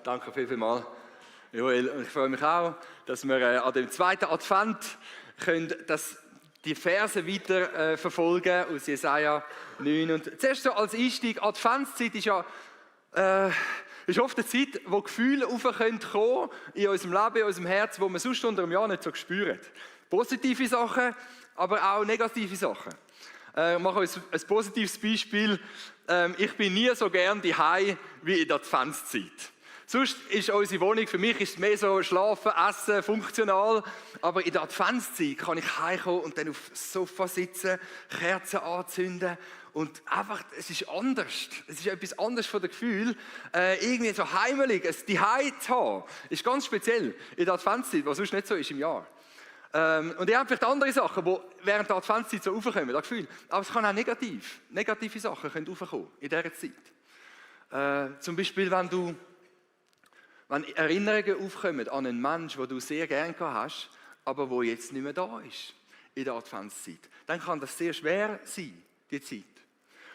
Danke vielmals, Joel. Und ich freue mich auch, dass wir an dem zweiten Advent können die Verse weiter verfolgen aus Jesaja 9. Und zuerst so als Einstieg, Adventszeit ist ja ist oft eine Zeit, wo Gefühle raufkommen können in unserem Leben, in unserem Herz, die wir sonst unter dem Jahr nicht so spüren. Positive Sachen, aber auch negative Sachen. Ich mache euch ein positives Beispiel. Ich bin nie so gern daheim wie in der Adventszeit. Sonst ist unsere Wohnung, für mich ist es mehr so schlafen, essen, funktional. Aber in der Adventszeit kann ich heimkommen und dann auf dem Sofa sitzen, Kerzen anzünden. Und einfach, es ist anders. Es ist etwas anderes von dem Gefühl. Irgendwie so heimelig, es daheim zu haben, ist ganz speziell in der Adventszeit, was sonst nicht so ist im Jahr. Und ihr habt vielleicht andere Sachen, die während der Adventszeit so raufkommen, das Gefühl. Aber es kann auch negative Sachen können raufkommen in dieser Zeit. Zum Beispiel, wenn Erinnerungen aufkommen an einen Menschen, den du sehr gerne hast, aber der jetzt nicht mehr da ist in der Adventszeit, dann kann das sehr schwer sein, die Zeit.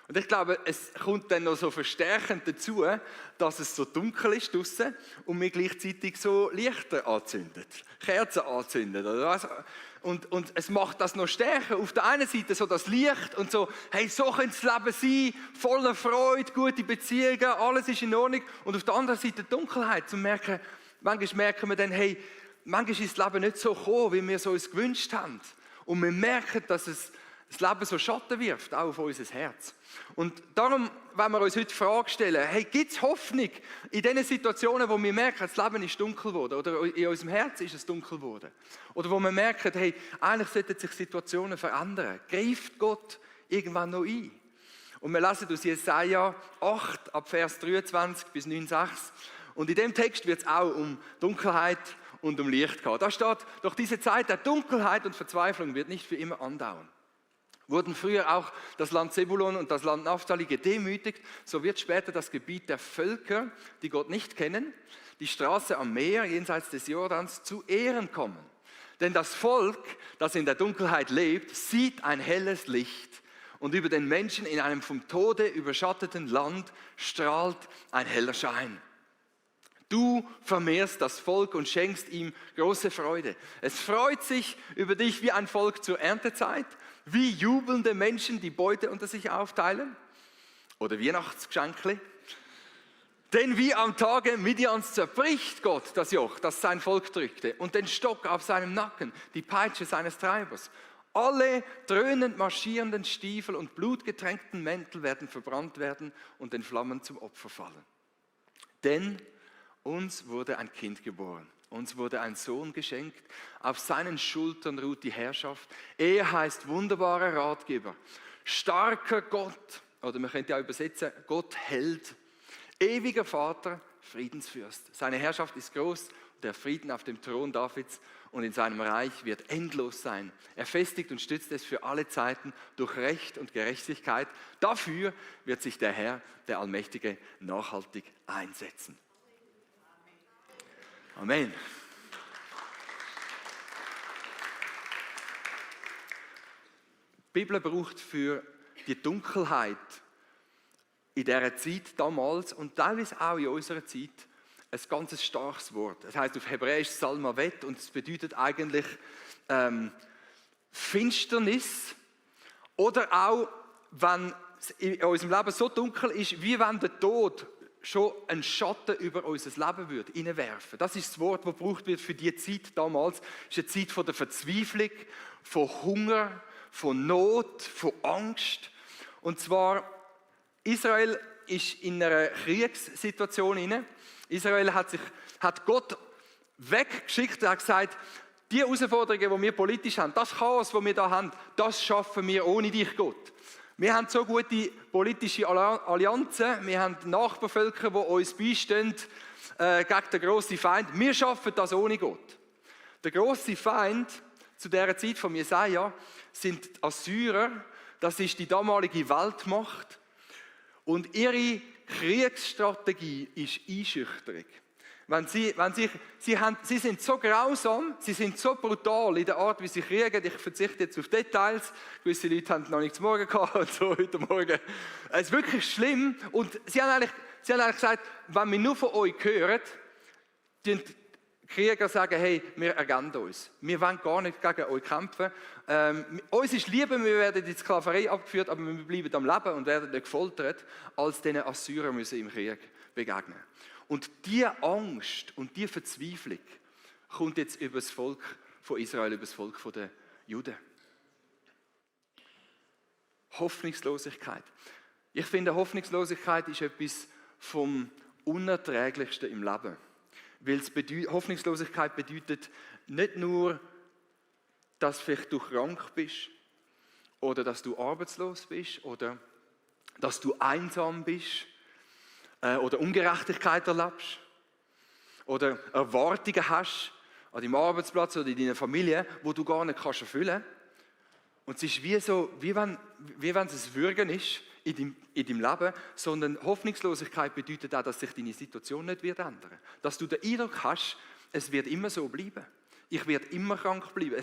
Und ich glaube, es kommt dann noch so verstärkend dazu, dass es so dunkel ist draussen und wir gleichzeitig so Lichter anzünden, Kerzen anzünden. Oder was? Und es macht das noch stärker. Auf der einen Seite so das Licht und so, hey, so könnte das Leben sein, voller Freude, gute Beziehungen, alles ist in Ordnung. Und auf der anderen Seite die Dunkelheit, manchmal merken wir dann, hey, manchmal ist das Leben nicht so gekommen, wie wir es uns gewünscht haben. Und wir merken, dass das Leben so Schatten wirft, auch auf unser Herz. Und darum wollen wir uns heute die Frage stellen, hey, gibt es Hoffnung in diesen Situationen, wo wir merken, das Leben ist dunkel geworden oder in unserem Herzen ist es dunkel geworden? Oder wo wir merken, hey, eigentlich sollten sich Situationen verändern. Greift Gott irgendwann noch ein? Und wir lesen aus Jesaja 8, ab Vers 23 bis 9,6. Und in dem Text wird es auch um Dunkelheit und um Licht gehen. Da steht, doch diese Zeit der Dunkelheit und Verzweiflung wird nicht für immer andauern. Wurden früher auch das Land Zebulon und das Land Naphtali gedemütigt, so wird später das Gebiet der Völker, die Gott nicht kennen, die Straße am Meer jenseits des Jordans zu Ehren kommen. Denn das Volk, das in der Dunkelheit lebt, sieht ein helles Licht und über den Menschen in einem vom Tode überschatteten Land strahlt ein heller Schein. Du vermehrst das Volk und schenkst ihm große Freude. Es freut sich über dich wie ein Volk zur Erntezeit, wie jubelnde Menschen, die Beute unter sich aufteilen. Oder Weihnachtsgeschenkle. Denn wie am Tage Midians zerbricht Gott das Joch, das sein Volk drückte, und den Stock auf seinem Nacken, die Peitsche seines Treibers. Alle dröhnend marschierenden Stiefel und blutgetränkten Mäntel werden verbrannt werden und den Flammen zum Opfer fallen. Denn uns wurde ein Kind geboren, uns wurde ein Sohn geschenkt, auf seinen Schultern ruht die Herrschaft. Er heißt wunderbarer Ratgeber, starker Gott, oder man könnte ja übersetzen, Gott Held, ewiger Vater, Friedensfürst. Seine Herrschaft ist groß, der Frieden auf dem Thron Davids und in seinem Reich wird endlos sein. Er festigt und stützt es für alle Zeiten durch Recht und Gerechtigkeit. Dafür wird sich der Herr, der Allmächtige, nachhaltig einsetzen. Amen. Die Bibel braucht für die Dunkelheit in dieser Zeit damals und teilweise auch in unserer Zeit ein ganz starkes Wort. Es heißt auf Hebräisch Salmavet und es bedeutet eigentlich Finsternis oder auch, wenn es in unserem Leben so dunkel ist, wie wenn der Tod schon einen Schatten über unser Leben würde hineinwerfen. Das ist das Wort, das gebraucht wird für die Zeit damals. Es ist eine Zeit von der Verzweiflung, von Hunger, von Not, von Angst. Und zwar, Israel ist in einer Kriegssituation inne. Israel hat Gott weggeschickt und hat gesagt, die Herausforderungen, die wir politisch haben, das Chaos, das wir da haben, das schaffen wir ohne dich, Gott. Wir haben so gute politische Allianzen, wir haben Nachbarvölker, die uns beistehen gegen den grossen Feind. Wir schaffen das ohne Gott. Der grosse Feind zu dieser Zeit von Jesaja sind die Assyrer, das ist die damalige Weltmacht. Und ihre Kriegsstrategie ist Einschüchterung. Sie sind so grausam, sie sind so brutal in der Art, wie sie kriegen. Ich verzichte jetzt auf Details. Gewisse Leute haben noch nichts morgen gehabt und so heute Morgen. Es ist wirklich schlimm. Und sie haben eigentlich sie haben eigentlich gesagt, wenn wir nur von euch hören, die Krieger sagen, hey, wir ergeben uns. Wir wollen gar nicht gegen euch kämpfen. Uns ist lieber, wir werden in die Sklaverei abgeführt, aber wir bleiben am Leben und werden nicht gefoltert, als diesen Assyrern müssen im Krieg begegnen. Und diese Angst und diese Verzweiflung kommt jetzt über das Volk von Israel, über das Volk der Juden. Hoffnungslosigkeit. Ich finde, Hoffnungslosigkeit ist etwas vom Unerträglichsten im Leben. Weil Hoffnungslosigkeit bedeutet nicht nur, dass vielleicht du krank bist oder dass du arbeitslos bist oder dass du einsam bist oder Ungerechtigkeit erlebst oder Erwartungen hast an deinem Arbeitsplatz oder in deiner Familie, wo du gar nicht kannst erfüllen kannst. Und es ist wie wenn es ein Würgen ist in deinem Leben, sondern Hoffnungslosigkeit bedeutet auch, dass sich deine Situation nicht wird ändern. Dass du den Eindruck hast, es wird immer so bleiben. Ich werde immer krank bleiben.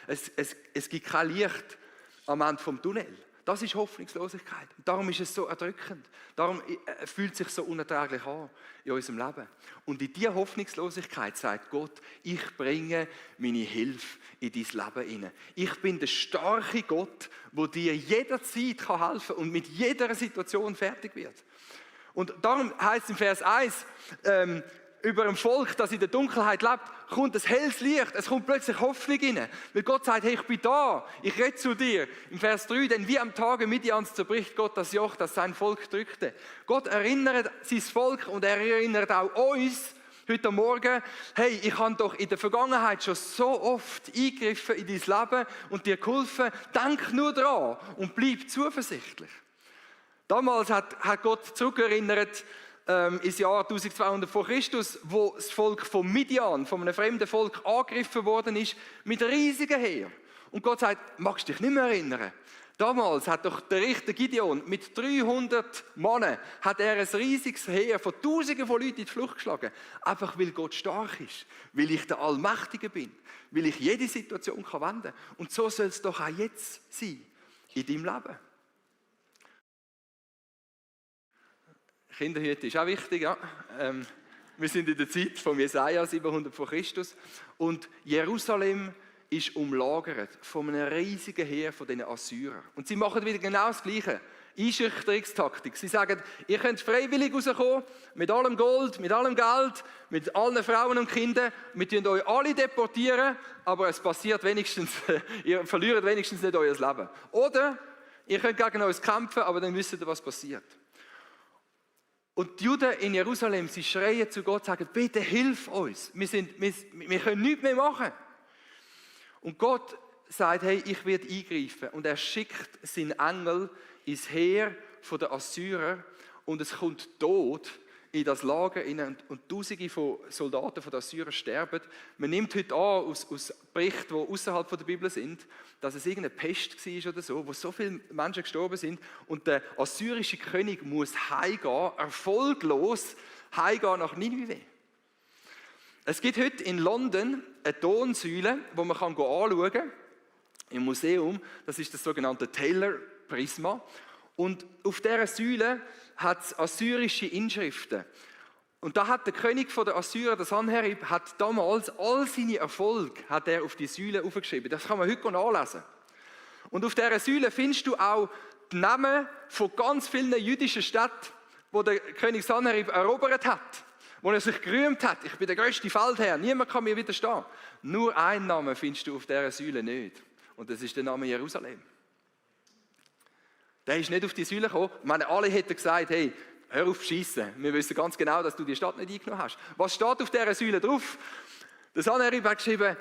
Es gibt kein Licht am Ende vom Tunnel. Das ist Hoffnungslosigkeit. Darum ist es so erdrückend. Darum fühlt es sich so unerträglich an in unserem Leben. Und in dieser Hoffnungslosigkeit sagt Gott, ich bringe meine Hilfe in dein Leben hinein. Ich bin der starke Gott, der dir jederzeit helfen kann und mit jeder Situation fertig wird. Und darum heißt es im Vers 1, über ein Volk, das in der Dunkelheit lebt, kommt ein helles Licht, es kommt plötzlich Hoffnung rein. Weil Gott sagt, hey, ich bin da, ich rede zu dir. Im Vers 3, denn wie am Tage Midians zerbricht Gott das Joch, das sein Volk drückte. Gott erinnert sein Volk und er erinnert auch uns heute Morgen, hey, ich habe doch in der Vergangenheit schon so oft eingegriffen in dein Leben und dir geholfen, denk nur dran und bleib zuversichtlich. Damals hat Gott zurückerinnert, ins Jahr 1200 vor Christus, wo das Volk von Midian, von einem fremden Volk, angegriffen worden ist, mit riesigen Heer. Und Gott sagt, magst du dich nicht mehr erinnern? Damals hat doch der Richter Gideon mit 300 Männern hat er ein riesiges Heer von Tausenden von Leuten in die Flucht geschlagen. Einfach weil Gott stark ist, weil ich der Allmächtige bin, weil ich jede Situation wenden kann. Und so soll es doch auch jetzt sein, in deinem Leben. Kinderhüte ist auch wichtig, ja. Wir sind in der Zeit von Jesaja 700 vor Christus und Jerusalem ist umlagert von einem riesigen Heer von diesen Assyrern. Und sie machen wieder genau das Gleiche. Einschüchterungstaktik. Sie sagen, ihr könnt freiwillig rauskommen, mit allem Gold, mit allem Geld, mit allen Frauen und Kindern. Wir tun euch alle deportieren, aber es passiert wenigstens, ihr verliert wenigstens nicht euer Leben. Oder ihr könnt gegen uns kämpfen, aber dann wisst ihr, was passiert. Und die Juden in Jerusalem, sie schreien zu Gott, sagen, bitte hilf uns, wir können nichts mehr machen. Und Gott sagt, hey, ich werde eingreifen. Und er schickt seinen Engel ins Heer der Assyrer und es kommt Tod in das Lager hinein und Tausende von Soldaten von den Assyrern sterben. Man nimmt heute an, aus Berichten, die außerhalb der Bibel sind, dass es irgendeine Pest war oder so, wo so viele Menschen gestorben sind und der assyrische König muss heimgehen, erfolglos heimgehen nach Ninive. Es gibt heute in London eine Tonsäule, die man anschauen kann, im Museum. Das ist das sogenannte Taylor Prisma. Und auf dieser Säule hat es assyrische Inschriften. Und da hat der König der Assyrer, der Sanherib, hat damals all seine Erfolge hat er auf die Säule aufgeschrieben. Das kann man heute nachlesen. Und auf dieser Säule findest du auch die Namen von ganz vielen jüdischen Städten, die der König Sanherib erobert hat. Wo er sich gerühmt hat, ich bin der grösste Feldherr, niemand kann mir widerstehen. Nur einen Namen findest du auf dieser Säule nicht. Und das ist der Name Jerusalem. Der ist nicht auf die Säule gekommen. Ich meine, alle hätten gesagt, hey, hör auf zu schiessen. Wir wissen ganz genau, dass du die Stadt nicht eingenommen hast. Was steht auf dieser Säule drauf? Der Sanherib hat geschrieben,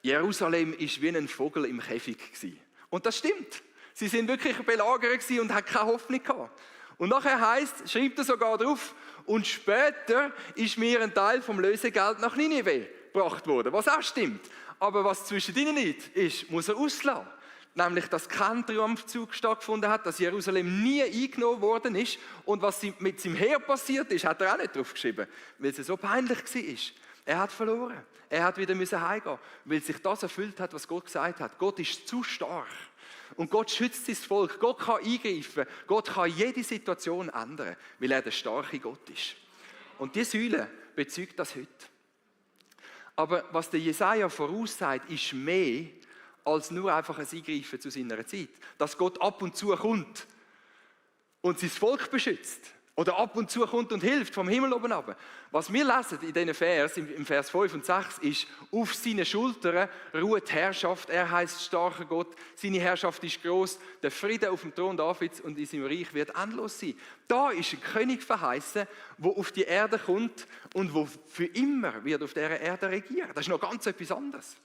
Jerusalem ist wie ein Vogel im Käfig gewesen. Und das stimmt. Sie sind wirklich belagert gewesen und hatten keine Hoffnung gehabt. Und nachher heisst, schreibt er sogar drauf, und später ist mir ein Teil vom Lösegeld nach Ninive gebracht worden, was auch stimmt. Aber was zwischen ihnen nicht ist, muss er auslassen. Nämlich, dass kein Triumphzug stattgefunden hat, dass Jerusalem nie eingenommen worden ist. Und was mit seinem Heer passiert ist, hat er auch nicht draufgeschrieben, weil es so peinlich war. Er hat verloren. Er hat wieder heimgehen müssen, weil sich das erfüllt hat, was Gott gesagt hat. Gott ist zu stark. Und Gott schützt sein Volk. Gott kann eingreifen. Gott kann jede Situation ändern, weil er der starke Gott ist. Und die Säule bezeugt das heute. Aber was der Jesaja voraussagt, ist mehr als nur einfach ein Eingreifen zu seiner Zeit. Dass Gott ab und zu kommt und sein Volk beschützt. Oder ab und zu kommt und hilft vom Himmel oben runter. Was wir lesen in diesen Vers, im Vers 5 und 6, ist, auf seinen Schultern ruht Herrschaft. Er heißt starker Gott. Seine Herrschaft ist groß. Der Friede auf dem Thron Davids und in seinem Reich wird endlos sein. Da ist ein König verheißen, der auf die Erde kommt und der für immer wird auf dieser Erde regieren. Das ist noch ganz etwas anderes.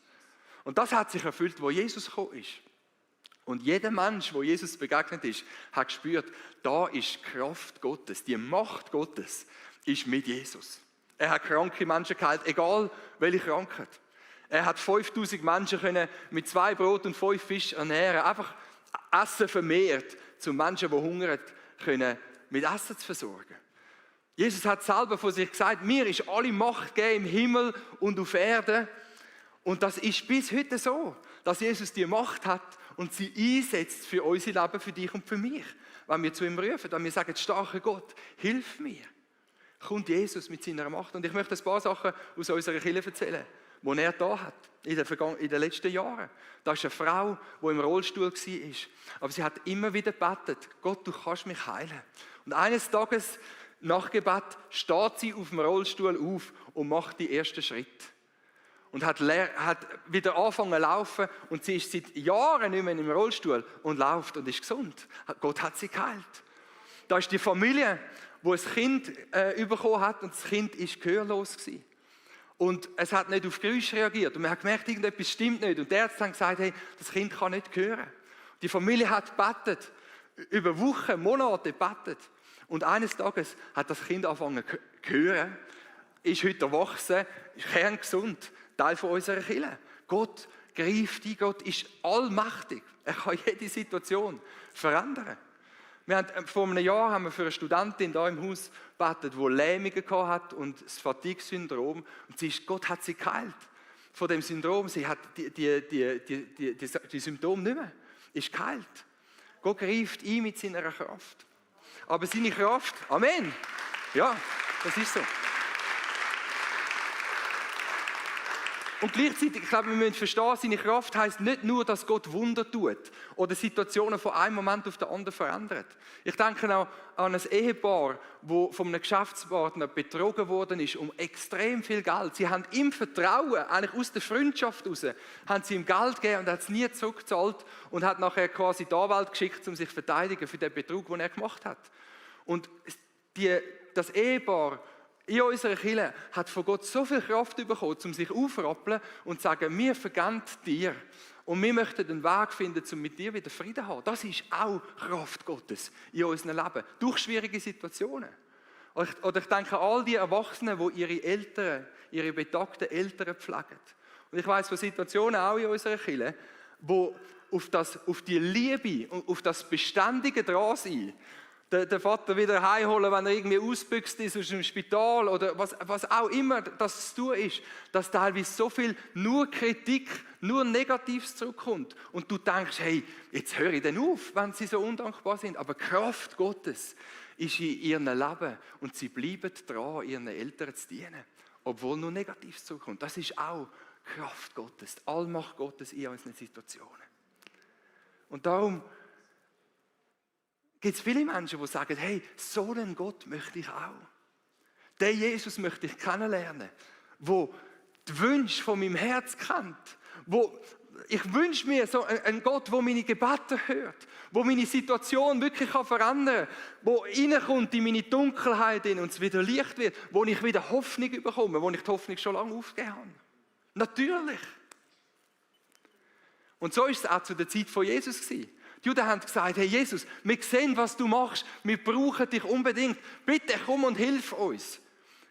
Und das hat sich erfüllt, wo Jesus gekommen ist. Und jeder Mensch, wo Jesus begegnet ist, hat gespürt, da ist die Kraft Gottes, die Macht Gottes ist mit Jesus. Er hat kranke Menschen geheilt, egal welche Krankheit. Er hat 5000 Menschen können mit 2 Brot und 5 Fisch ernähren. Einfach Essen vermehrt, um Menschen, die hungern, können mit Essen zu versorgen. Jesus hat selber von sich gesagt, mir ist alle Macht gegeben im Himmel und auf Erden. Und das ist bis heute so, dass Jesus die Macht hat und sie einsetzt für unser Leben, für dich und für mich. Wenn wir zu ihm rufen, wenn wir sagen, starker Gott, hilf mir, kommt Jesus mit seiner Macht. Und ich möchte ein paar Sachen aus unserer Kirche erzählen, die er da hat, in den letzten Jahren. Da ist eine Frau, die im Rollstuhl war, aber sie hat immer wieder gebetet, Gott, du kannst mich heilen. Und eines Tages, nach Gebet, steht sie auf dem Rollstuhl auf und macht die ersten Schritte. Und hat wieder angefangen zu laufen und sie ist seit Jahren nicht mehr im Rollstuhl und läuft und ist gesund. Gott hat sie geheilt. Da ist die Familie, wo ein Kind bekommen hat und das Kind war gehörlos gewesen. Und es hat nicht auf Geräusche reagiert und man hat gemerkt, irgendetwas stimmt nicht. Und der Arzt hat gesagt, hey, das Kind kann nicht hören. Die Familie hat gebetet, über Wochen, Monate gebetet. Und eines Tages hat das Kind angefangen zu hören, ist heute erwachsen, ist kerngesund. Teil von unserer Kirche. Gott greift ein, Gott ist allmächtig. Er kann jede Situation verändern. Vor einem Jahr haben wir für eine Studentin hier im Haus gebetet, die Lähmungen hatte und das Fatigue-Syndrom. Und Gott hat sie geheilt von dem Syndrom. Sie hat die Symptome nicht mehr. Ist geheilt. Gott greift ein mit seiner Kraft. Aber seine Kraft, Amen. Ja, das ist so. Und gleichzeitig, ich glaube, wir müssen verstehen, seine Kraft heisst nicht nur, dass Gott Wunder tut oder Situationen von einem Moment auf den anderen verändert. Ich denke auch an ein Ehepaar, das von einem Geschäftspartner betrogen worden ist um extrem viel Geld. Sie haben ihm Vertrauen, eigentlich aus der Freundschaft heraus, haben sie ihm Geld gegeben und er hat es nie zurückgezahlt und hat nachher quasi die Anwalt geschickt, um sich zu verteidigen für den Betrug, den er gemacht hat. Und das Ehepaar in unserer Kirche hat von Gott so viel Kraft bekommen, um sich aufzurappeln und zu sagen, wir vergeben dir. Und wir möchten einen Weg finden, um mit dir wieder Frieden zu haben. Das ist auch Kraft Gottes in unserem Leben, durch schwierige Situationen. Oder ich denke an all die Erwachsenen, die ihre betagten Eltern pflegen. Und ich weiss von Situationen auch in unserer Kirche, wo auf die Liebe und auf das beständige Dransein, den Vater wieder heimholen, wenn er irgendwie ausgebüxt ist aus dem Spital oder was auch immer das zu tun ist, dass teilweise so viel nur Kritik, nur Negatives zurückkommt. Und du denkst, hey, jetzt höre ich denn auf, wenn sie so undankbar sind. Aber die Kraft Gottes ist in ihrem Leben und sie bleiben dran, ihren Eltern zu dienen, obwohl nur Negatives zurückkommt. Das ist auch Kraft Gottes, die Allmacht Gottes in unseren Situationen. Und darum gibt es viele Menschen, die sagen, hey, so einen Gott möchte ich auch. Den Jesus möchte ich kennenlernen, der die Wünsche von meinem Herz kennt. Ich wünsche mir so einen Gott, der meine Gebete hört, der meine Situation wirklich verändern kann, der reinkommt in meine Dunkelheit und es wieder Licht wird, wo ich wieder Hoffnung bekomme, wo ich die Hoffnung schon lange aufgegeben habe. Natürlich. Und so war es auch zu der Zeit von Jesus gewesen. Die Juden haben gesagt, hey Jesus, wir sehen, was du machst, wir brauchen dich unbedingt. Bitte komm und hilf uns.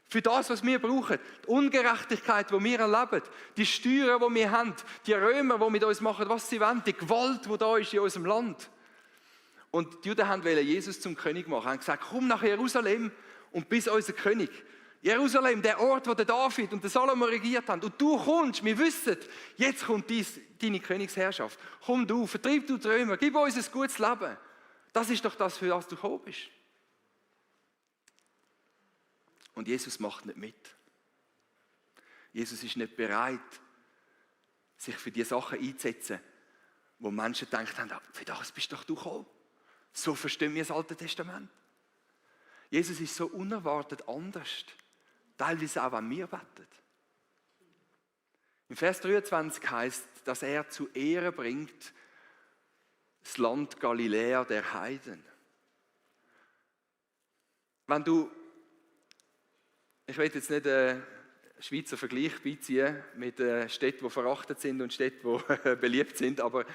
Für das, was wir brauchen, die Ungerechtigkeit, die wir erleben, die Steuern, die wir haben, die Römer, die mit uns machen, was sie wollen, die Gewalt, die da ist in unserem Land. Und die Juden wollten Jesus zum König machen, haben gesagt, komm nach Jerusalem und bist unser König. Jerusalem, der Ort, wo der David und der Salomo regiert haben. Und du kommst, wir wissen, jetzt kommt deine Königsherrschaft. Komm du, vertreib du die Römer, gib uns ein gutes Leben. Das ist doch das, für das du gekommen bist. Und Jesus macht nicht mit. Jesus ist nicht bereit, sich für die Sachen einzusetzen, wo Menschen gedacht haben, für das bist doch du gekommen. So verstehen wir das Alte Testament. Jesus ist so unerwartet anders, teilweise auch, wenn wir beten. Im Vers 23 heißt, dass er zu Ehre bringt das Land Galiläa der Heiden. Wenn du, ich will jetzt nicht einen Schweizer Vergleich beiziehen mit Städten, die verachtet sind und Städten, die beliebt sind, aber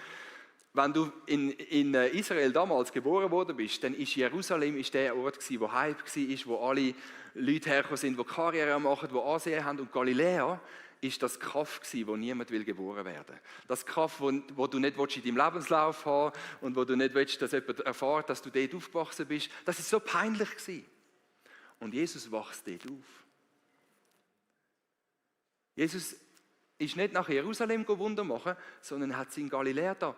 wenn du in Israel damals geboren worden bist, dann ist Jerusalem der Ort gewesen, wo Hype war, wo alle Leute hergekommen sind, die Karriere machen, die Ansehen haben. Und Galiläa ist das Kaff gewesen, wo niemand geboren werden will. Das Kaff, wo du nicht in deinem Lebenslauf haben willst und wo du nicht willst, dass jemand erfährt, dass du dort aufgewachsen bist. Das ist so peinlich gewesen. Und Jesus wächst dort auf. Jesus ist nicht nach Jerusalem Wunder machen, sondern hat sie in Galiläa da.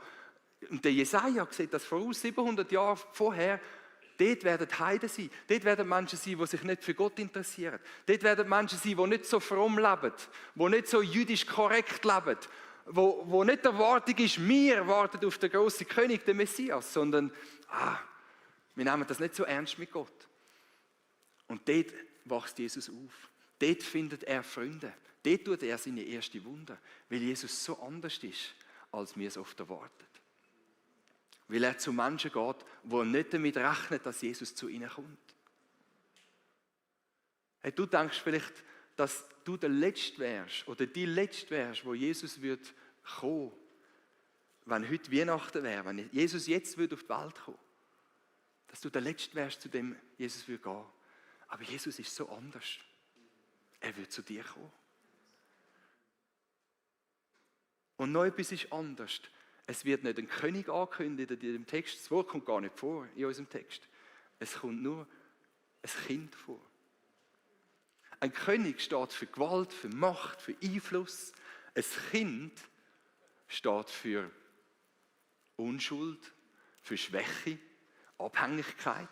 Und der Jesaja sieht das voraus, 700 Jahre vorher. Dort werden Heiden sein. Dort werden Menschen sein, die sich nicht für Gott interessieren. Dort werden Menschen sein, die nicht so fromm leben, die nicht so jüdisch korrekt leben, wo nicht die Erwartung ist, wir warten auf den grossen König, den Messias, sondern wir nehmen das nicht so ernst mit Gott. Und dort wächst Jesus auf. Dort findet er Freunde. Dort tut er seine ersten Wunder, weil Jesus so anders ist, als wir es oft erwarten. Weil er zu Menschen geht, die nicht damit rechnen, dass Jesus zu ihnen kommt. Hey, du denkst vielleicht, dass du der Letzte wärst oder die Letzte wärst, wo Jesus wird kommen, wenn heute Weihnachten wäre, wenn Jesus jetzt wird auf die Welt kommen. Dass du der Letzte wärst, zu dem Jesus wird gehen. Aber Jesus ist so anders. Er wird zu dir kommen. Und noch etwas ist anders. Es wird nicht ein König angekündigt in dem Text. Das Wort kommt gar nicht vor in unserem Text. Es kommt nur ein Kind vor. Ein König steht für Gewalt, für Macht, für Einfluss. Ein Kind steht für Unschuld, für Schwäche, Abhängigkeit.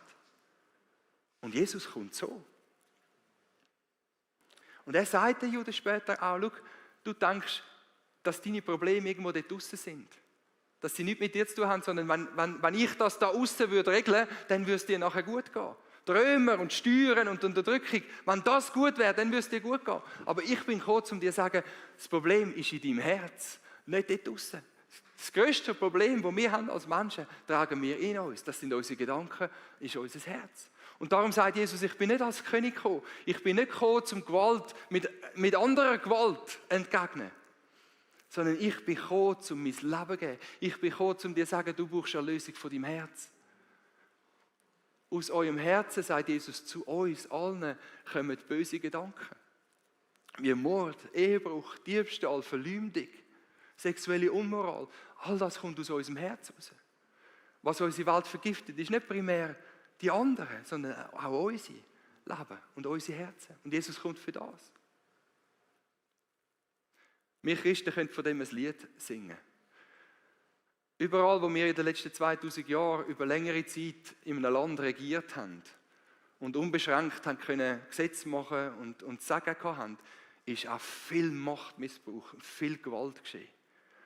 Und Jesus kommt so. Und er sagt den Juden später auch, schau, du denkst, dass deine Probleme irgendwo dort draussen sind. Dass sie nichts mit dir zu tun haben, sondern wenn ich das da aussen würde regeln, dann würde es dir nachher gut gehen. Die Römer und Steuern und Unterdrückung, wenn das gut wäre, dann würde es dir gut gehen. Aber ich bin gekommen, um dir zu sagen, das Problem ist in deinem Herz, nicht dort draussen. Das grösste Problem, das wir haben als Menschen, tragen wir in uns. Das sind unsere Gedanken, ist unser Herz. Und darum sagt Jesus, ich bin nicht als König gekommen. Ich bin nicht gekommen, um Gewalt mit anderer Gewalt entgegnen. Sondern ich bin gekommen, um mein Leben zu geben. Ich bin gekommen, um dir zu sagen, du brauchst eine Lösung von deinem Herz. Aus eurem Herzen, sagt Jesus, zu uns allen kommen böse Gedanken. Wie Mord, Ehebruch, Diebstahl, Verleumdung, sexuelle Unmoral. All das kommt aus unserem Herz raus. Was unsere Welt vergiftet, ist nicht primär die anderen, sondern auch unser Leben und unsere Herzen. Und Jesus kommt für das. Wir Christen können von dem ein Lied singen. Überall, wo wir in den letzten 2000 Jahren über längere Zeit in einem Land regiert haben und unbeschränkt haben können Gesetze machen und sagen haben, ist auch viel Machtmissbrauch und viel Gewalt geschehen.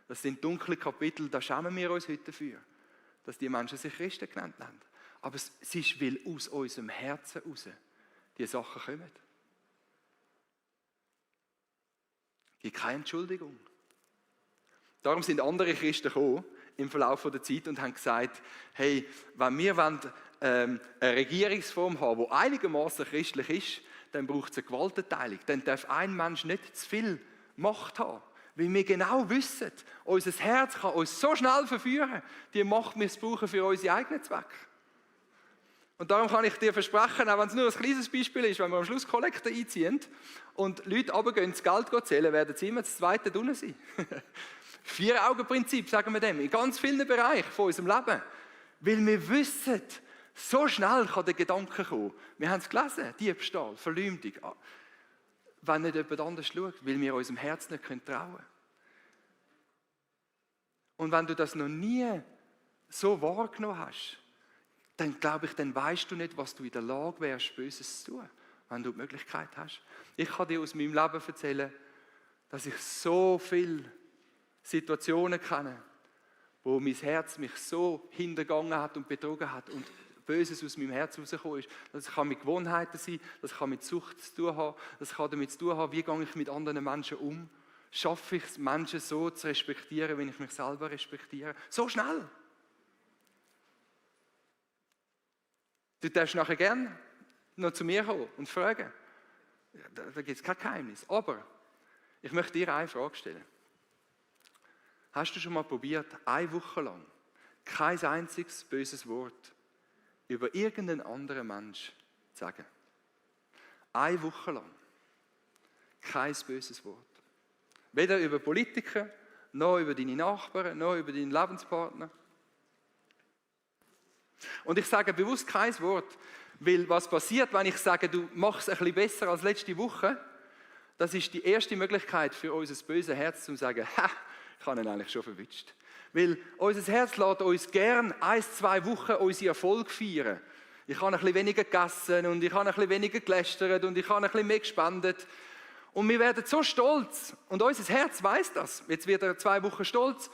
Das sind dunkle Kapitel, da schämen wir uns heute dafür, dass die Menschen sich Christen genannt haben. Aber es ist, weil aus unserem Herzen raus die Sachen kommen. Es gibt keine Entschuldigung. Darum sind andere Christen gekommen im Verlauf der Zeit und haben gesagt, hey, wenn wir eine Regierungsform haben, die einigermaßen christlich ist, dann braucht es eine Gewaltenteilung. Dann darf ein Mensch nicht zu viel Macht haben. Weil wir genau wissen, unser Herz kann uns so schnell verführen, die Macht missbrauchen für unsere eigenen Zwecke. Und darum kann ich dir versprechen, auch wenn es nur ein kleines Beispiel ist, wenn wir am Schluss Kollekte einziehen und Leute runtergehen, das Geld zählen, werden sie immer das Zweite tun sein. 4-Augen-Prinzip, sagen wir dem, in ganz vielen Bereichen von unserem Leben. Weil wir wissen, so schnell kann der Gedanke kommen. Wir haben es gelesen, Diebstahl, Verleumdung. wenn nicht jemand anders schaut, weil wir unserem Herz nicht trauen können. Und wenn du das noch nie so wahrgenommen hast, dann glaube ich, dann weißt du nicht, was du in der Lage wärst, Böses zu tun, wenn du die Möglichkeit hast. Ich kann dir aus meinem Leben erzählen, dass ich so viele Situationen kenne, wo mein Herz mich so hintergangen hat und betrogen hat und Böses aus meinem Herz rausgekommen ist. Das kann mit Gewohnheiten sein, das kann mit Sucht zu tun haben, das kann damit zu tun haben, wie gehe ich mit anderen Menschen um. Schaffe ich es, Menschen so zu respektieren, wenn ich mich selber respektiere? So schnell. Du darfst nachher gerne noch zu mir kommen und fragen. Da gibt es kein Geheimnis. Aber ich möchte dir eine Frage stellen. Hast du schon mal probiert, eine Woche lang kein einziges böses Wort über irgendeinen anderen Mensch zu sagen? Eine Woche lang kein böses Wort. Weder über Politiker, noch über deine Nachbarn, noch über deinen Lebenspartner. Und ich sage bewusst kein Wort, weil was passiert, wenn ich sage, du machst es ein bisschen besser als letzte Woche, das ist die erste Möglichkeit für unser böses Herz, zu sagen, ha, ich habe ihn eigentlich schon verwünscht. Weil unser Herz lässt uns gern 1-2 Wochen unsere Erfolge feiern. Ich habe ein bisschen weniger gegessen und ich habe ein bisschen weniger gelästert und ich habe ein bisschen mehr gespendet. Und wir werden so stolz und unser Herz weiß das. Jetzt wird er 2 Wochen stolz,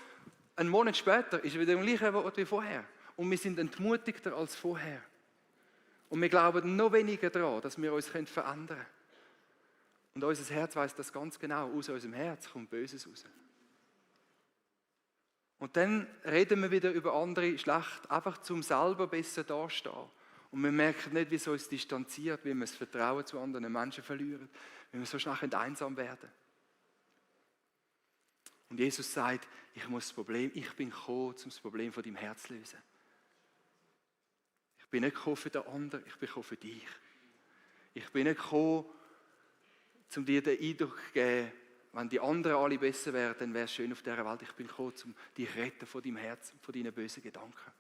einen Monat später ist er wieder im gleichen Wort wie vorher. Und wir sind entmutigter als vorher. Und wir glauben noch weniger daran, dass wir uns verändern können. Und unser Herz weiß das ganz genau. Aus unserem Herz kommt Böses raus. Und dann reden wir wieder über andere schlecht, einfach zum selber besser dastehen. Und wir merken nicht, wie es uns distanziert, wie wir das Vertrauen zu anderen Menschen verlieren, wie wir so schnell einsam werden. Und Jesus sagt, ich bin gekommen, um das Problem von deinem Herz zu lösen. Ich bin nicht gekommen für den anderen, ich bin gekommen für dich. Ich bin nicht gekommen, um dir den Eindruck zu geben, wenn die anderen alle besser wären, dann wäre es schön auf dieser Welt. Ich bin gekommen, um dich zu retten von deinem Herz und von deinen bösen Gedanken.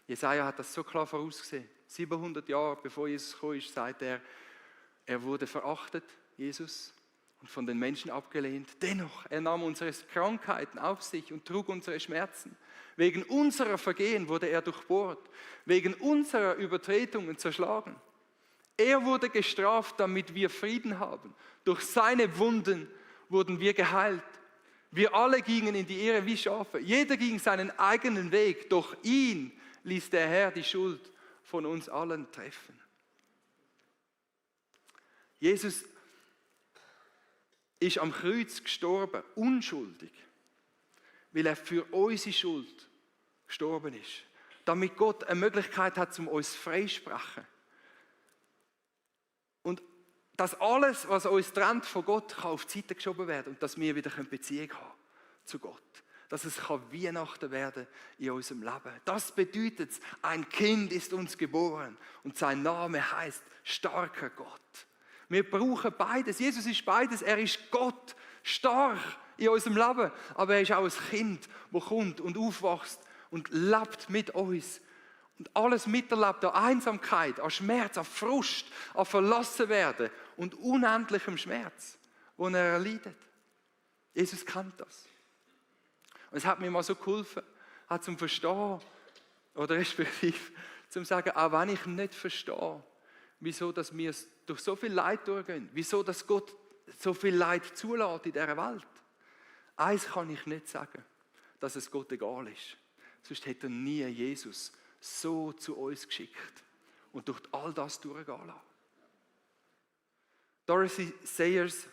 Jesaja hat das so klar vorausgesehen. 700 Jahre bevor Jesus gekommen ist, sagt er wurde verachtet, Jesus, und von den Menschen abgelehnt. Dennoch, er nahm unsere Krankheiten auf sich und trug unsere Schmerzen. Wegen unserer Vergehen wurde er durchbohrt, wegen unserer Übertretungen zerschlagen. Er wurde gestraft, damit wir Frieden haben. Durch seine Wunden wurden wir geheilt. Wir alle gingen in die Irre wie Schafe. Jeder ging seinen eigenen Weg, doch ihn ließ der Herr die Schuld von uns allen treffen. Jesus ist am Kreuz gestorben, unschuldig, weil er für unsere Schuld gestorben ist. Damit Gott eine Möglichkeit hat, um uns freisprechen. Und dass alles, was uns trennt von Gott, kann auf die Seite geschoben werden und dass wir wieder eine Beziehung haben zu Gott. Dass es Weihnachten werden in unserem Leben. Das bedeutet, ein Kind ist uns geboren und sein Name heißt starker Gott. Wir brauchen beides. Jesus ist beides. Er ist Gott, stark in unserem Leben, aber er ist auch ein Kind, das kommt und aufwächst und lebt mit uns. Und alles miterlebt an Einsamkeit, an Schmerz, an Frust, an Verlassenwerden und unendlichem Schmerz, den er erleidet. Jesus kennt das. Und es hat mir mal so geholfen, zum Verstehen, oder respektive zum Sagen, auch wenn ich nicht verstehe, wieso dass wir durch so viel Leid durchgehen, wieso dass Gott so viel Leid zulässt in dieser Welt. Eins kann ich nicht sagen, dass es Gott egal ist. Sonst hätte er nie Jesus so zu uns geschickt und durch all das durchgehen lassen. Dorothy Sayers,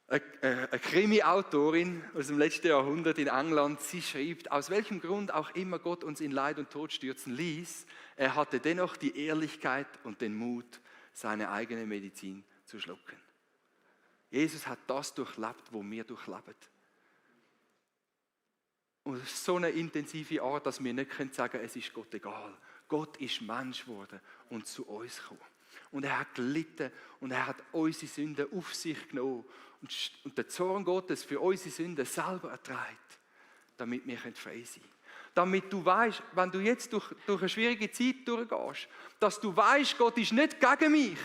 eine Krimi-Autorin aus dem letzten Jahrhundert in England, sie schreibt, aus welchem Grund auch immer Gott uns in Leid und Tod stürzen ließ, er hatte dennoch die Ehrlichkeit und den Mut, seine eigene Medizin zu schlucken. Jesus hat das durchlebt, wo wir durchleben. Und auf so eine intensive Art, dass wir nicht sagen können, es ist Gott egal. Gott ist Mensch geworden und zu uns gekommen. Und er hat gelitten und er hat unsere Sünden auf sich genommen und den Zorn Gottes für unsere Sünden selber ertragen, damit wir frei sein können. Damit du weißt, wenn du jetzt durch eine schwierige Zeit durchgehst, dass du weißt, Gott ist nicht gegen mich.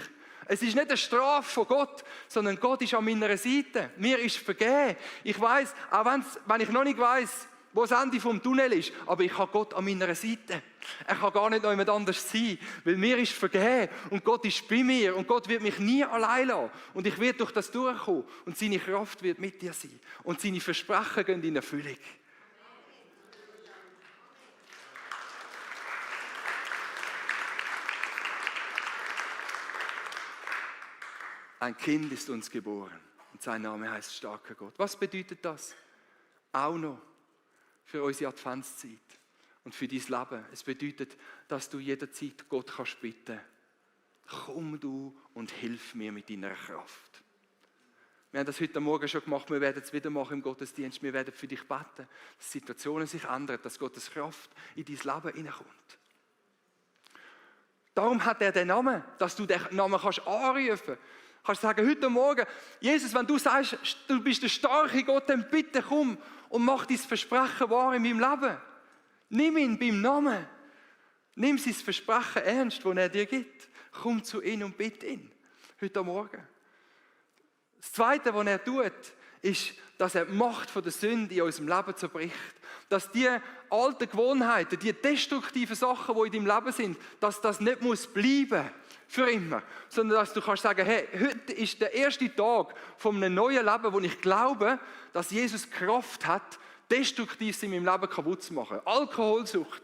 Es ist nicht eine Strafe von Gott, sondern Gott ist an meiner Seite. Mir ist vergeben. Ich weiß, auch wenn ich noch nicht weiß, wo das Ende vom Tunnel ist, aber ich habe Gott an meiner Seite. Er kann gar nicht noch jemand anders sein, weil mir ist vergeben und Gott ist bei mir und Gott wird mich nie allein lassen. Und ich werde durch das durchkommen und seine Kraft wird mit dir sein und seine Versprechen gehen in Erfüllung. Ein Kind ist uns geboren und sein Name heißt starker Gott. Was bedeutet das? Auch noch für unsere Adventszeit und für dein Leben. Es bedeutet, dass du jederzeit Gott kannst bitten. Komm du und hilf mir mit deiner Kraft. Wir haben das heute Morgen schon gemacht, wir werden es wieder machen im Gottesdienst. Wir werden für dich beten, dass Situationen sich ändern, dass Gottes Kraft in dein Leben hineinkommt. Darum hat er den Namen, dass du den Namen kannst anrufen kannst. Sagen, heute Morgen, Jesus, wenn du sagst, du bist der starke Gott, dann bitte komm und mach dein Versprechen wahr in meinem Leben. Nimm ihn beim Namen. Nimm sein Versprechen ernst, das er dir gibt. Komm zu ihm und bitte ihn. Heute Morgen. Das Zweite, was er tut, ist, dass er die Macht von der Sünde in unserem Leben zerbricht. Dass die alten Gewohnheiten, die destruktiven Sachen, die in deinem Leben sind, dass das nicht bleiben muss für immer, sondern dass du kannst sagen, hey, heute ist der erste Tag von einem neuen Leben, wo ich glaube, dass Jesus Kraft hat, Destruktives in meinem Leben kaputt zu machen. Alkoholsucht,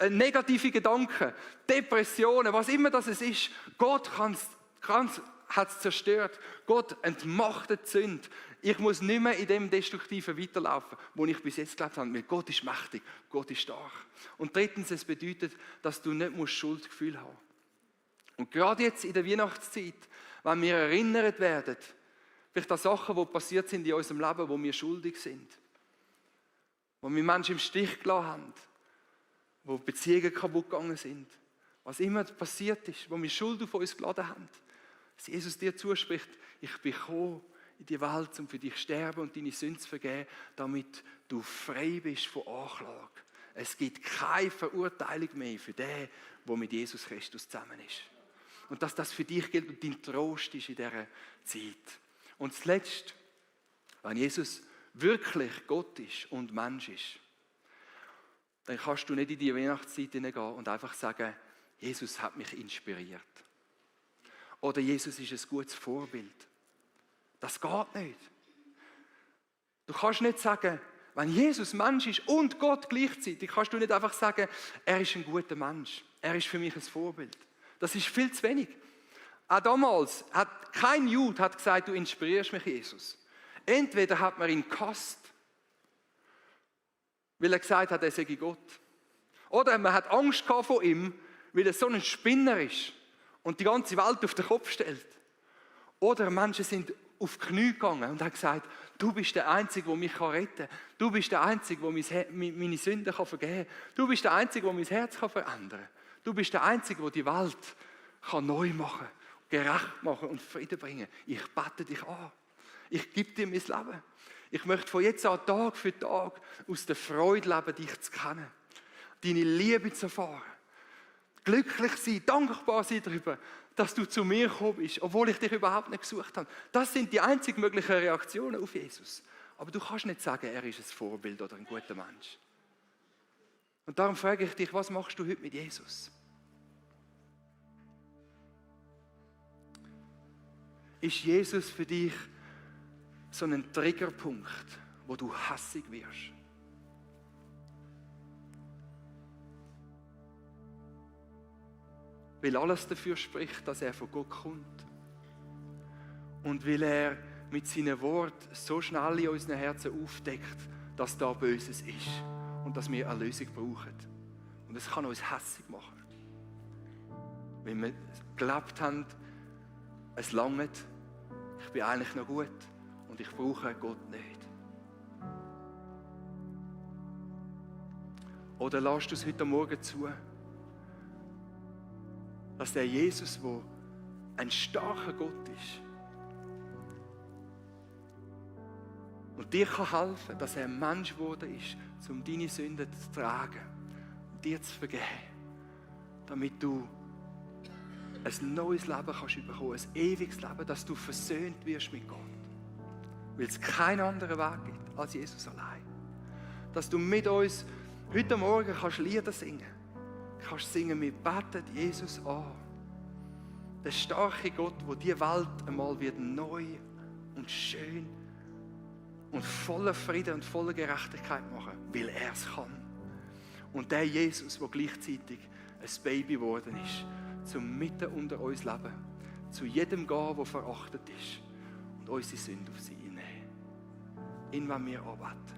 negative Gedanken, Depressionen, was immer das ist. Gott hat es zerstört. Gott entmachtet die Sünde. Ich muss nicht mehr in dem Destruktiven weiterlaufen, wo ich bis jetzt gelebt habe, weil Gott ist mächtig, Gott ist stark. Und drittens, es bedeutet, dass du nicht Schuldgefühl haben musst. Und gerade jetzt in der Weihnachtszeit, wenn wir erinnert werden, vielleicht an Sachen, die passiert sind in unserem Leben, wo wir schuldig sind, wo wir Menschen im Stich gelassen haben, wo Beziehungen kaputt gegangen sind, was immer passiert ist, wo wir Schuld auf uns geladen haben, dass Jesus dir zuspricht, ich bin gekommen in die Welt, um für dich zu sterben und deine Sünden zu vergeben, damit du frei bist von Anklage. Es gibt keine Verurteilung mehr für den, der mit Jesus Christus zusammen ist. Und dass das für dich gilt und dein Trost ist in dieser Zeit. Und zuletzt, wenn Jesus wirklich Gott ist und Mensch ist, dann kannst du nicht in die Weihnachtszeit hineingehen und einfach sagen, Jesus hat mich inspiriert. Oder Jesus ist ein gutes Vorbild. Das geht nicht. Du kannst nicht sagen, wenn Jesus Mensch ist und Gott gleichzeitig, kannst du nicht einfach sagen, er ist ein guter Mensch. Er ist für mich ein Vorbild. Das ist viel zu wenig. Auch damals hat kein Jude gesagt, du inspirierst mich, Jesus. Entweder hat man ihn gehasst, weil er gesagt hat, er sei Gott. Oder man hat Angst gehabt vor ihm, weil er so ein Spinner ist und die ganze Welt auf den Kopf stellt. Oder Menschen sind auf die Knie gegangen und haben gesagt, du bist der Einzige, der mich retten kann. Du bist der Einzige, der meine Sünden vergeben kann. Du bist der Einzige, der mein Herz verändern kann. Du bist der Einzige, der die Welt neu machen, gerecht machen und Frieden bringen. Ich bete dich an. Ich gebe dir mein Leben. Ich möchte von jetzt an Tag für Tag aus der Freude leben, dich zu kennen. Deine Liebe zu erfahren. Glücklich sein, dankbar sein darüber, dass du zu mir gekommen bist, obwohl ich dich überhaupt nicht gesucht habe. Das sind die einzig möglichen Reaktionen auf Jesus. Aber du kannst nicht sagen, er ist ein Vorbild oder ein guter Mensch. Und darum frage ich dich, was machst du heute mit Jesus? Ist Jesus für dich so ein Triggerpunkt, wo du hassig wirst? Weil alles dafür spricht, dass er von Gott kommt. Und weil er mit seinen Worten so schnell in unseren Herzen aufdeckt, dass da Böses ist und dass wir Erlösung brauchen. Und es kann uns hässig machen. Wenn wir geglaubt haben, es langt, ich bin eigentlich noch gut und ich brauche Gott nicht. Oder lässt du es heute Morgen zu, dass der Jesus, der ein starker Gott ist und dir helfen kann, dass er ein Mensch geworden ist, um deine Sünden zu tragen und dir zu vergeben, damit du ein neues Leben kannst bekommen, ein ewiges Leben, dass du versöhnt wirst mit Gott. Weil es keinen anderen Weg gibt als Jesus allein. Dass du mit uns heute Morgen kannst Lieder singen. Kannst singen, wir beten Jesus an. Der starke Gott, der diese Welt einmal wird neu und schön und voller Frieden und voller Gerechtigkeit machen, weil er es kann. Und der Jesus, der gleichzeitig ein Baby geworden ist, zum mitten unter uns leben, zu jedem gehen, der verachtet ist und unsere Sünde auf sie nehmen. Ihn wollen wir anbeten.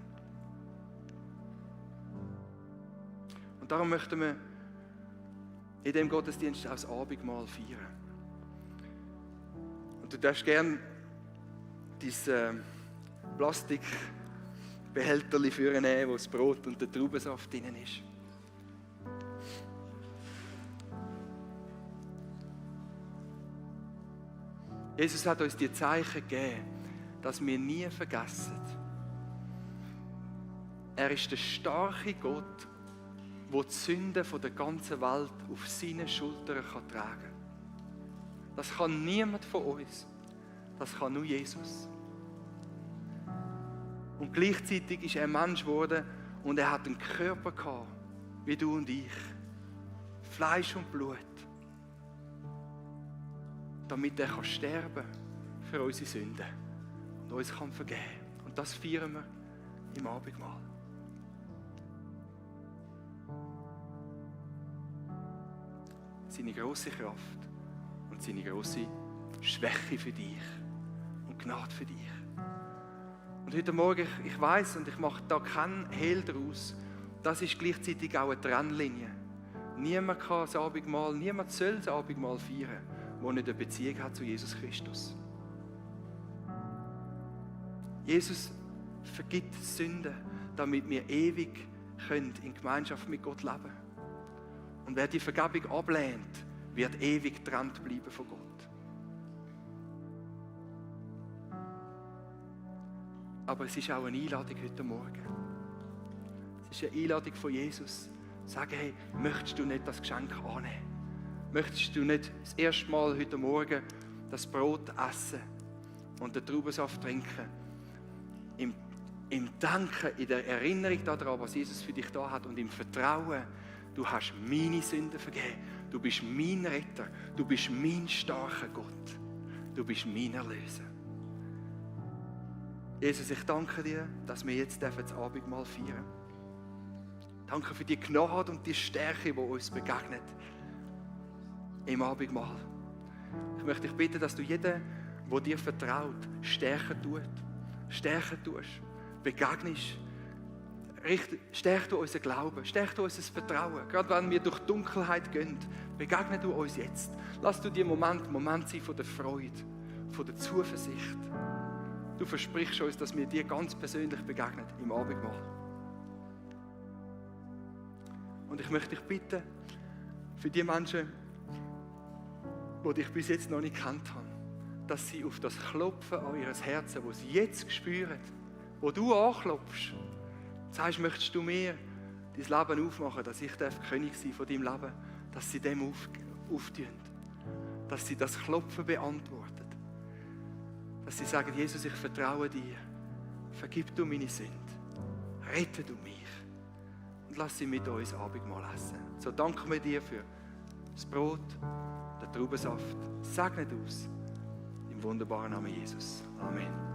Und darum möchten wir in diesem Gottesdienst auch das Abendmahl feiern. Und du darfst gerne dein Plastikbehälterchen vornehmen, wo das Brot und der Traubensaft drin ist. Jesus hat uns die Zeichen gegeben, dass wir nie vergessen. Er ist der starke Gott, der die Sünden der ganzen Welt auf seinen Schultern tragen kann. Das kann niemand von uns. Das kann nur Jesus. Und gleichzeitig ist er Mensch geworden und er hat einen Körper gehabt, wie du und ich. Fleisch und Blut. Damit er sterben kann für unsere Sünden und uns kann vergeben. Und das feiern wir im Abendmahl. Seine grosse Kraft und seine grosse Schwäche für dich und Gnade für dich. Und heute Morgen, ich weiss und ich mache da keinen Hehl daraus, das ist gleichzeitig auch eine Trennlinie. Niemand kann das Abendmahl, niemand soll das Abendmahl feiern, der nicht eine Beziehung hat zu Jesus Christus. Jesus vergibt Sünden, damit wir ewig in Gemeinschaft mit Gott leben können. Und wer die Vergebung ablehnt, wird ewig getrennt bleiben von Gott. Aber es ist auch eine Einladung heute Morgen. Es ist eine Einladung von Jesus. Sagen, hey, möchtest du nicht das Geschenk annehmen? Möchtest du nicht das erste Mal heute Morgen das Brot essen und den Traubensaft trinken? Im Denken, in der Erinnerung daran, was Jesus für dich da hat und im Vertrauen, du hast meine Sünden vergeben. Du bist mein Retter. Du bist mein starker Gott. Du bist mein Erlöser. Jesus, ich danke dir, dass wir jetzt das Abendmahl feiern. Danke für die Gnade und die Stärke, die uns begegnet im Abendmahl. Ich möchte dich bitten, dass du jeden, der dir vertraut, stärken tust, begegnest. Stärk du unseren Glauben, stärk du unser Vertrauen. Gerade wenn wir durch Dunkelheit gehen, begegne du uns jetzt. Lass du dir Moment sein von der Freude, von der Zuversicht. Du versprichst uns, dass wir dir ganz persönlich begegnen im Abendmahl. Und ich möchte dich bitten, für die Menschen, die dich bis jetzt noch nicht gekannt haben, dass sie auf das Klopfen an ihr Herzen, das sie jetzt spüren, wo du anklopfst, sagst, möchtest du mir dein Leben aufmachen, dass ich König sein von deinem Leben, dass sie dem auftun, dass sie das Klopfen beantworten, dass sie sagen, Jesus, ich vertraue dir, vergib du meine Sünde, rette du mich und lass sie mit uns Abendmahl essen. So danken wir dir für das Brot, den Traubensaft, segne uns im wunderbaren Namen Jesus. Amen.